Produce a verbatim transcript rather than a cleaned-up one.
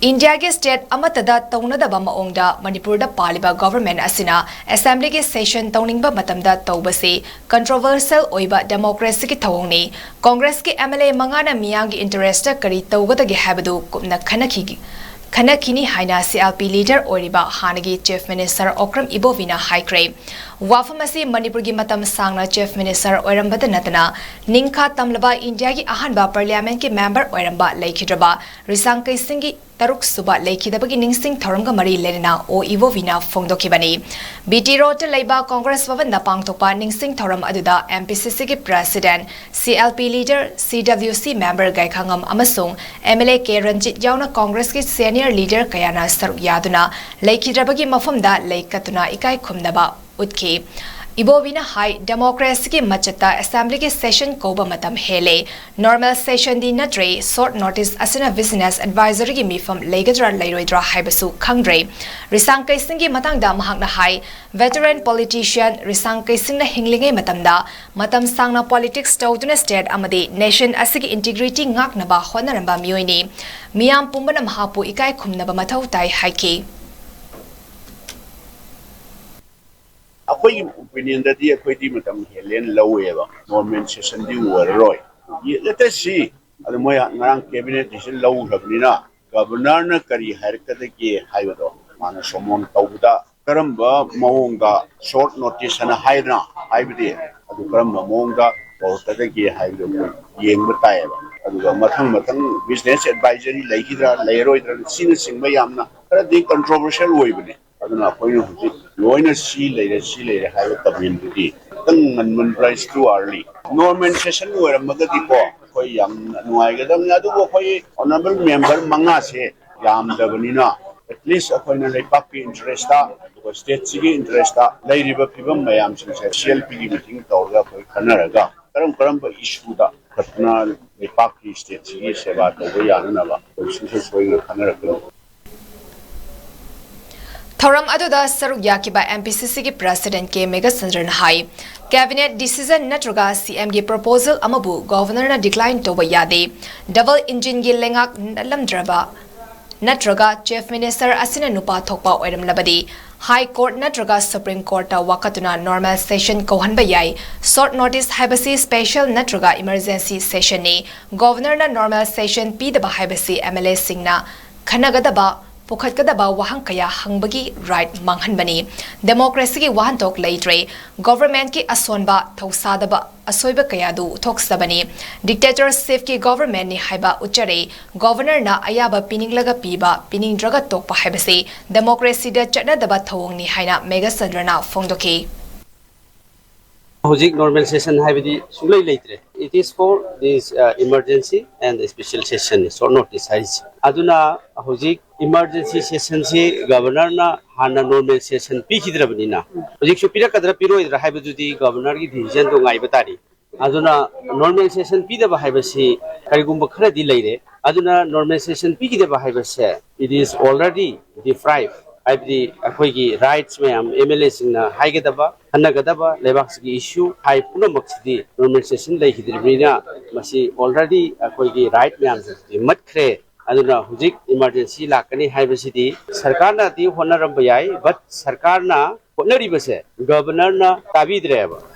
ꯏꯟꯗꯤꯌꯥꯒꯤ ꯁ꯭ꯇꯦꯠ ꯑꯃꯠꯇꯗ ꯇꯧꯅꯗꯕ ꯃꯑꯣꯡꯗ ꯃꯅꯤꯄꯨꯔꯗ ꯄꯥꯜꯂꯤꯕ ꯒꯣꯚꯔꯟꯃꯦꯟꯠ ꯑꯁꯤꯅ ꯑꯦꯁꯦꯝꯕ꯭ꯂꯤꯒꯤ ꯁꯦꯁꯟ ꯇꯧꯅꯤꯡꯕ ꯃꯇꯝꯗ ꯇꯧꯕꯁꯤ ꯀꯟꯇ꯭ꯔꯣꯚꯔꯁꯤꯌꯦꯜ ꯑꯣꯏꯕ ꯗꯦꯃꯣꯀ꯭ꯔꯦꯁꯤꯒꯤ ꯊꯧꯑꯣꯡꯅꯤ꯫ ꯀꯣꯡꯒ꯭ꯔꯦꯁꯀꯤ ꯑꯦꯝ ꯑꯦꯜ ꯑꯦ ꯃꯉꯥꯅ ꯃꯤꯌꯥꯝꯒꯤ ꯏꯟꯇꯔꯦꯁꯇ ꯀꯔꯤ ꯇꯧꯒꯗꯒꯦ ꯍꯥꯏꯕꯗꯨ ꯀꯨꯞꯅ ꯈꯟꯅꯈꯤꯒꯦ ꯈꯟꯅꯈꯤꯅꯤ ꯍꯥꯏꯅ ꯁꯤ ꯑꯦꯜ ꯄꯤ ꯂꯤꯗꯔ ꯑꯣꯏꯔꯤꯕ ꯍꯥꯟꯅꯒꯤ ꯆꯤꯐ ꯃꯤꯅꯤꯁꯇꯔ ꯑꯣꯀ꯭ꯔꯝ ꯏꯕꯣꯕꯤꯅ ꯍꯥꯏꯈ꯭ꯔꯦ꯫ ꯋꯥꯐꯝ ꯑꯁꯤ ꯃꯅꯤꯄꯨꯔꯒꯤ ꯃꯇꯝ ꯁꯥꯡꯅ ꯆꯤꯐ ꯃꯤꯅꯤꯁꯇꯔ ꯑꯣꯏꯔꯝꯕꯗ ꯅꯠꯇꯅ ꯅꯤꯡꯈꯥ ꯇꯝꯂꯕ ꯏꯟꯗꯤꯌꯥꯒꯤ ꯑꯍꯥꯟꯕ ꯄꯥꯔꯂꯤꯌꯥꯃꯦꯟꯠꯀꯤ ꯃꯦꯝꯕꯔ ꯑꯣꯏꯔꯝꯕ ꯂꯩꯈꯤꯗ꯭ꯔꯕ ꯔꯤꯁꯥꯡꯀꯩ ꯁꯤꯡꯒꯤ ꯇꯔꯨꯛ ꯁꯨꯕ ꯂꯩꯈꯤꯗꯕꯒꯤ ꯅꯤꯡꯁꯤꯡ ꯊꯧꯔꯝꯒ ꯃꯔꯤ ꯂꯩꯅꯅ ꯑꯣ ꯏꯕꯣꯕꯤꯅ ꯐꯣꯡꯗꯣꯛꯈꯤꯕꯅꯤ꯫ ꯕꯤ ꯇꯤ ꯔꯣꯗꯇ ꯂꯩꯕ ꯀꯣꯡꯒ꯭ꯔꯦꯁ ꯚꯕꯟꯗ ꯄꯥꯡꯊꯣꯛꯄ ꯅꯤꯡꯁꯤꯡ ꯊꯧꯔꯝ ꯑꯗꯨꯗ ꯑꯦꯝ ꯄꯤ ꯁꯤ ꯁꯤꯒꯤ president, C L P leader, ꯁꯤ ꯗꯕ꯭ꯂꯤꯎ ꯁꯤ ꯃꯦꯝꯕꯔ ꯒꯥꯏꯈꯥꯉꯝ ꯑꯃꯁꯨꯡ M L A K Ranjit ꯌꯥꯎꯅ ꯀꯣꯡꯒ꯭ꯔꯦꯁꯀꯤ ꯁꯦꯅꯤꯌꯔ ꯂꯤꯗꯔ ꯀꯌꯥꯅ ꯁꯔꯨꯛ ꯌꯥꯗꯨꯅ ꯂꯩꯈꯤꯗ꯭ꯔꯕꯒꯤ ꯃꯐꯝꯗ ꯂꯩ ꯀꯠꯇꯨꯅ ꯏꯀꯥꯏ ꯈꯨꯝꯅꯕ ꯎꯠꯈꯤ꯫ ꯏꯕꯣꯕꯤꯅ ꯍꯥꯏ, ꯗꯦꯃꯣꯀ꯭ꯔꯦꯁꯤꯒꯤ ꯃꯆꯠꯇ ꯑꯦꯁꯦꯝꯕ꯭ꯂꯤꯒꯤ ꯁꯦꯁꯟ ꯀꯧꯕ ꯃꯇꯝ ꯍꯦꯜꯂꯦ꯫ ꯅꯣꯔꯃꯦꯜ ꯁꯦꯁꯟꯗꯤ ꯅꯠꯇ꯭ꯔꯦ꯫ ꯁꯣꯔꯠ ꯅꯣꯇꯤꯁ ꯑꯁꯤꯅ ꯕꯤꯖꯤꯅꯦꯁ ꯑꯦꯗꯚꯥꯏꯖꯔꯤꯒꯤ ꯃꯤꯐꯝ ꯂꯩꯒꯗ꯭ꯔꯥ ꯂꯩꯔꯣꯏꯗ꯭ꯔꯥ ꯍꯥꯏꯕꯁꯨ ꯈꯪꯗ꯭ꯔꯦ꯫ ꯔꯤꯁꯥꯡ ꯀꯩꯁꯤꯡꯒꯤ ꯃꯇꯥꯡꯗ ꯃꯍꯥꯛꯅ ꯍꯥꯏ, ꯚꯦꯇꯔꯦꯟ ꯄꯣꯂꯤꯇꯤꯁꯤꯌꯟ ꯔꯤꯁꯥꯡ ꯀꯩꯁꯤꯡꯅ ꯍꯤꯡꯂꯤꯉꯩ ꯃꯇꯝꯗ ꯃꯇꯝ ꯁꯥꯡꯅ ꯄꯣꯂꯤꯇꯤꯛꯁ ꯇꯧꯗꯨꯅ ꯁ꯭ꯇꯦꯠ ꯑꯃꯗꯤ ꯅꯦꯁꯟ ꯑꯁꯤꯒꯤ ꯏꯟꯇꯤꯒ꯭ꯔꯤꯇꯤ ꯉꯥꯛꯅꯕ ꯍꯣꯠꯅꯔꯝꯕ ꯃꯤꯑꯣꯏꯅꯤ꯫ ꯃꯤꯌꯥꯝ ꯄꯨꯝꯕꯅ ꯃꯍꯥꯛꯄꯨ ꯏꯀꯥꯏ ꯈꯨꯝꯅꯕ ꯃꯊꯧ ꯇꯥꯏ ꯍꯥꯏꯈꯤ꯫ ꯑꯩꯈꯣꯏꯒꯤ ꯑꯣꯄꯤꯅꯤꯌꯟꯗꯗꯤ ꯑꯩꯈꯣꯏꯗꯤ ꯃꯇꯝ ꯍꯦꯜꯂꯦꯅ ꯂꯧꯋꯦꯕ, ꯅꯣꯔꯃꯦꯜ ꯁꯦꯁꯟꯗꯤ ꯑꯣꯏꯔꯔꯣꯏ꯫ ꯌꯦꯠꯂꯇ ꯁꯤ, ꯑꯗꯨ ꯃꯣꯏ ꯉꯔꯥꯡ ꯀꯦꯕꯤꯅꯦꯠ ꯗꯤꯁꯤꯖꯟ ꯂꯧꯈ꯭ꯔꯕꯅꯤꯅ ꯒꯕꯔꯅꯔꯅ ꯀꯔꯤ ꯍꯥꯏꯔꯛꯀꯗꯒꯦ ꯍꯥꯏꯕꯗꯣ ꯃꯥꯅ ꯁꯣꯃꯣꯟ ꯇꯧꯕꯗ ꯀꯔꯝꯕ ꯃꯑꯣꯡꯗ ꯁꯣꯔꯠ ꯅꯣꯇꯤꯁ ꯍꯥꯏꯅ ꯍꯥꯏꯗꯅ ꯍꯥꯏꯕꯗꯤ ꯑꯗꯨ ꯀꯔꯝꯕ ꯃꯑꯣꯡꯗ ꯇꯧꯔꯛꯀꯗꯒꯦ ꯍꯥꯏꯕꯗꯨ ꯑꯩꯈꯣꯏ ꯌꯦꯡꯕ ꯇꯥꯏꯌꯦꯕ꯫ ꯑꯗꯨꯒ ꯃꯊꯪ ꯃꯊꯪ ꯕꯤꯖꯤꯅꯦꯁ ꯑꯦꯗꯚꯥꯏꯖꯔꯤ ꯂꯩꯈꯤꯗ꯭ꯔꯥ ꯂꯩꯔꯣꯏꯗ꯭ꯔꯥ ꯁꯤꯅꯆꯤꯡꯕ ꯌꯥꯝꯅ ꯈꯔꯗꯤ ꯀꯟꯇ꯭ꯔꯣꯚꯔꯁꯤꯌꯦꯜ ꯑꯣꯏꯕꯅꯦ꯫ ꯑꯗꯨꯅ ꯑꯩꯈꯣꯏꯅ ꯍꯧꯖꯤꯛ ꯂꯣꯏꯅ ꯁꯤ ꯂꯩꯔꯦ, ꯁꯤ ꯂꯩꯔꯦ ꯍꯥꯏꯕ ꯀꯃꯦꯟꯗꯨꯗꯤ ꯈꯤꯇꯪ ꯉꯟꯃꯟꯕ꯭ꯔꯥ, it's too early꯫ Normal session ꯑꯣꯏꯔꯝꯃꯒꯗꯤꯀꯣ ꯑꯩꯈꯣꯏ ꯌꯥꯝ ꯅꯨꯡꯉꯥꯏꯒꯗꯕꯅꯤ꯫ ꯑꯗꯨꯕꯨ ꯑꯩꯈꯣꯏ ꯑꯣꯅꯔꯦꯕꯜ ꯃꯦꯝꯕꯔ ꯃꯉꯥꯁꯦ ꯌꯥꯝꯗꯕꯅꯤꯅ, ꯑꯦꯠꯂꯤꯁ ꯑꯩꯈꯣꯏꯅ ꯂꯩꯄꯥꯛꯀꯤ ꯏꯟꯇꯔꯦꯁꯇ, ꯑꯗꯨꯒ ꯁ꯭ꯇꯦꯠꯁꯤꯒꯤ ꯏꯟꯇꯔꯦꯁꯇ ꯂꯩꯔꯤꯕ ꯐꯤꯕꯝ ꯃꯌꯥꯝꯁꯤꯡꯁꯦ ꯁꯤ ꯑꯦꯜ ꯄꯤꯒꯤ ꯃꯤꯇꯤꯡ ꯇꯧꯔꯒ ꯑꯩꯈꯣꯏ ꯈꯟꯅꯔꯒ ꯀꯔꯝ ꯀꯔꯝꯕ ꯏꯁꯨꯗ ꯐꯖꯅ ꯂꯩꯄꯥꯛꯀꯤ ꯁ꯭ꯇꯦꯠꯁꯤꯒꯤ ꯁꯦꯕꯥ ꯇꯧꯕ ꯌꯥꯅꯅꯕ ꯑꯩꯈꯣꯏ ꯁꯨꯡꯁꯣꯏ ꯁꯣꯏꯗꯅ ꯈꯟꯅꯔꯛꯀꯅꯤ꯫ ꯊꯧꯔꯝ ꯑꯗꯨꯗ ꯁꯔꯨꯛ ꯌꯥꯈꯤꯕ ꯑꯦꯝ ꯄꯤ ꯁꯤ ꯁꯤꯒꯤ ꯄ꯭ꯔꯦꯁꯤꯗꯦꯟꯠ ꯀꯦ ꯃꯦꯘꯆꯟꯗ꯭ꯔꯅ ꯍꯥꯏ, ꯀꯦꯕꯤꯅꯦꯠ ꯗꯤꯁꯤꯖꯟ ꯅꯠꯇ꯭ꯔꯒ ꯁꯤ ꯑꯦꯝꯒꯤ ꯄ꯭ꯔꯣꯄꯣꯖꯦꯜ ꯑꯃꯕꯨ ꯒꯣꯚꯔꯅꯔꯅ ꯗꯤꯀ꯭ꯂꯥꯏꯟ ꯇꯧꯕ ꯌꯥꯗꯦ꯫ ꯗꯕꯜ ꯏꯟꯖꯤꯟꯒꯤ ꯂꯩꯉꯥꯛ ꯅꯠꯂꯝꯗ꯭ꯔꯕ ꯅꯠꯇ꯭ꯔꯒ Chief Minister ꯑꯁꯤꯅ ꯅꯨꯄꯥ ꯊꯣꯛꯄ ꯑꯣꯏꯔꯝꯂꯕꯗꯤ High Court ꯅꯠꯇ꯭ꯔꯒ Supreme Courtꯇ ꯋꯥꯀꯠꯇꯨꯅ normal session ꯀꯧꯍꯟꯕ ꯌꯥꯏ꯫ Short notice ꯍꯥꯏꯕꯁꯤ special ꯅꯠꯇ꯭ꯔꯒ emergency sessionꯅꯤ꯫ Governorꯅ normal session ꯄꯤꯗꯕ ꯍꯥꯏꯕꯁꯤ MLAꯁꯤꯡꯅ ꯈꯟꯅꯒꯗꯕ, ꯄꯨꯈꯠꯀꯗꯕ ꯋꯥꯍꯪ ꯀꯌꯥ ꯍꯪꯕꯒꯤ right ꯃꯥꯡꯍꯟꯕꯅꯤ꯫ Democracyꯒꯤ ꯋꯥꯍꯟꯊꯣꯛ ꯂꯩꯇ꯭ꯔꯦ꯫ Governmentꯀꯤ ꯑꯁꯣꯟꯕ, ꯊꯧꯁꯥꯗꯕ, ꯑꯁꯣꯏꯕ ꯀꯌꯥꯗꯨ ꯎꯠꯊꯣꯛꯆꯕꯅꯤ꯫ Dictatorshipꯀꯤ governmentꯅꯤ ꯍꯥꯏꯕ ꯎꯠꯆꯔꯦ꯫ Governorꯅ ꯑꯌꯥꯕ ꯄꯤꯅꯤꯡꯂꯒ ꯄꯤꯕ, ꯄꯤꯅꯤꯡꯗ꯭ꯔꯒ ꯇꯣꯛꯄ ꯍꯥꯏꯕꯁꯤ democracyꯗ ꯆꯠꯅꯗꯕ ꯊꯧꯑꯣꯡꯅꯤ ꯍꯥꯏꯅ ꯃꯦꯘꯆꯟꯗ꯭ꯔꯅ ꯐꯣꯡꯗꯣꯛꯈꯤ꯫ ꯍꯧꯖꯤꯛ normal session ꯍꯥꯏꯕꯗꯤ ꯁꯨꯡꯂꯩ ꯂꯩꯇ꯭ꯔꯦ꯫ It is for this emergency and special session, short notice ꯍꯥꯏꯔꯤꯁꯦ꯫ ꯑꯗꯨꯅ ꯍꯧꯖꯤꯛ emergency sessionꯁꯤ Governorꯅ ꯍꯥꯟꯅ normal session ꯄꯤꯈꯤꯗ꯭ꯔꯕꯅꯤꯅ, ꯍꯧꯖꯤꯛꯁꯨ ꯄꯤꯔꯛꯀꯗ꯭ꯔꯥ ꯄꯤꯔꯣꯏꯗ꯭ꯔꯥ ꯍꯥꯏꯕꯗꯨꯗꯤ Governorꯒꯤ decisionꯗꯣ ꯉꯥꯏꯕ ꯇꯥꯔꯤ꯫ ꯑꯗꯨꯅ normal session ꯄꯤꯗꯕ ꯍꯥꯏꯕꯁꯤ ꯀꯔꯤꯒꯨꯝꯕ ꯈꯔꯗꯤ ꯂꯩꯔꯦ꯫ ꯑꯗꯨꯅ normal session ꯄꯤꯈꯤꯗꯕ ꯍꯥꯏꯕꯁꯦ, it is already deprive, ꯍꯥꯏꯕꯗꯤ ꯑꯩꯈꯣꯏꯒꯤ rights ꯃꯌꯥꯝ MLAꯁꯤꯡꯅ ꯍꯥꯏꯒꯗꯕ, ꯈꯟꯅꯒꯗꯕ ꯂꯩꯕꯥꯛꯁꯤꯒꯤ issue ꯍꯥꯏ ꯄꯨꯝꯅꯃꯛꯁꯤꯗꯤ normal session ꯂꯩꯈꯤꯗ꯭ꯔꯤꯕꯅꯤꯅ ꯃꯁꯤ already ꯑꯩꯈꯣꯏꯒꯤ right ꯃꯌꯥꯝꯁꯤꯗꯤ ꯃꯠꯈ꯭ꯔꯦ꯫ ꯑꯗꯨꯅ ꯍꯧꯖꯤꯛ emergency ꯂꯥꯛꯀꯅꯤ ꯍꯥꯏꯕꯁꯤꯗꯤ ꯁꯔꯀꯥꯔꯅꯗꯤ ꯍꯣꯠꯅꯔꯝꯕ ꯌꯥꯏ, but ꯁꯔꯀꯥꯔꯅ ꯍꯣꯠꯅꯔꯤꯕꯁꯦ Governorꯅ ꯇꯥꯕꯤꯗ꯭ꯔꯦꯕ꯫